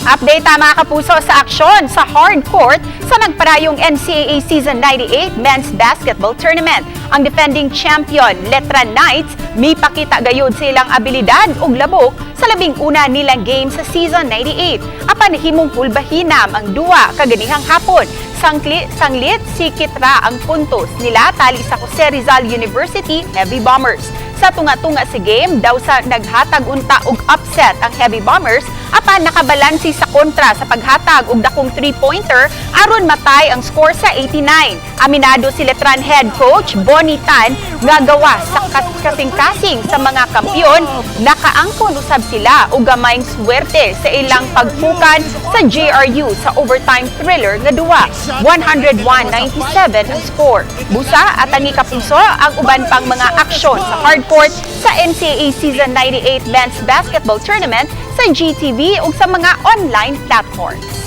Update ta, mga kapuso, sa aksyon sa hard court sa nagparayong NCAA Season 98 Men's Basketball Tournament. Ang defending champion, Letran Knights, mipakita gayud silang abilidad ug labok sa 11 nilang game sa Season 98. Apan himong pulbahinam ang duwa kaganihang hapon. Sanglit sikit ra ang puntos nila tali sa Jose Rizal University Heavy Bombers. Sa tunga-tunga sa game, daw sa naghatag unta og upset ang Heavy Bombers, apan nakabalansi sa kontra sa paghatag og dakong three-pointer aron matay ang score sa 89. Aminado si Letran head coach Bonnie Tan nga gawas sa kasing-kasing sa mga kampiyon, nakaangkon usab sila og gamayng swerte sa ilang pagpukan sa JRU sa overtime thriller nga duwa. 101-97 ang score. Busa at ang kapuso, ang uban pang mga aksyon sa hard court sa NCAA Season 98 Men's Basketball Tournament sa GTV ug sa mga online platforms.